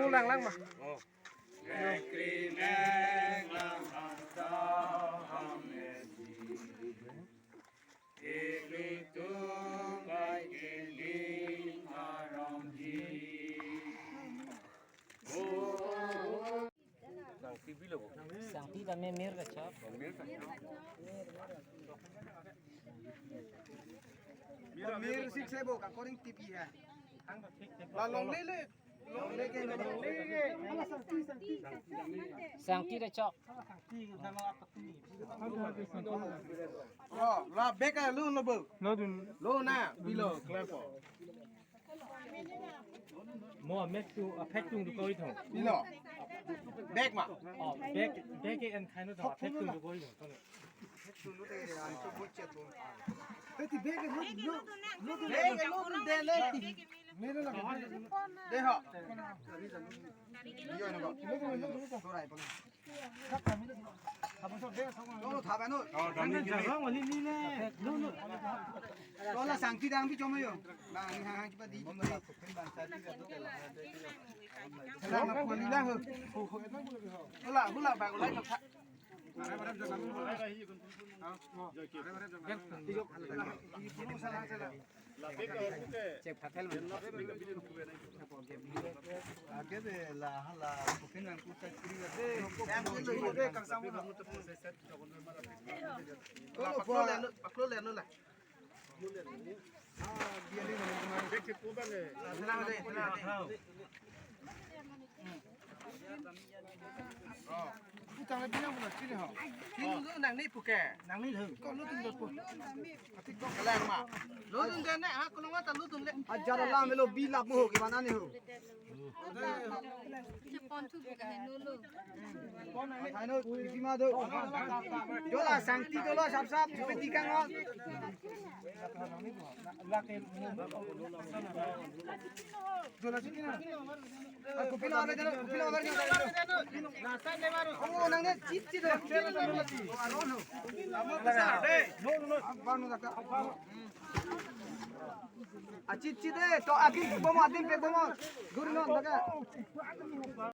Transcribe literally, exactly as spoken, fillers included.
Lang lang ma. Sangti tame mir kachok. Mir sik sebo ka koring tipi ha. La longle le. Longle ke longle. Sangti kachok. Oh, la beka lo lo bo. Lo dun. Lo na bilo klepo. Mo mek tu a pek tung tu koi thong. Bilo. Bek ma. Oh, bek bek ke en khaino thong a pek tung tu koi thong. Bek lo lo de le. Mere la. De ho. Yo no. Lo lo thaba no. Lo lo. Lo la sangti dang bi chomo yo. Ba ni ha ha kipa di. Hula hula ba ulai thok. Ake de la hala kukin ang kuta kiri. Yang kulo de kang samu. Paklo le no, paklo le no la. Utang le bilang pula chili ha. Tin lo nang ni puke. Nang ni lo. Ko lo tin lo pu. Ati ko kelar ma. Lo tin de ne ha, ko lo ta lo tin le. Ajar la melo bilap mo ho ke mana ni ho. Hai no, isi ma do. Jola sangti dolo sap sap, seperti kang on. Jola sini na. Ah, kopi lo ada jalo, kopi lo ada jalo. Oh, nang ne chit chit do. Aron ho. Amo besar. Abang no kata. Ah, chit chit de, to adim pe bomo, adim pe bomo. Guri no daga.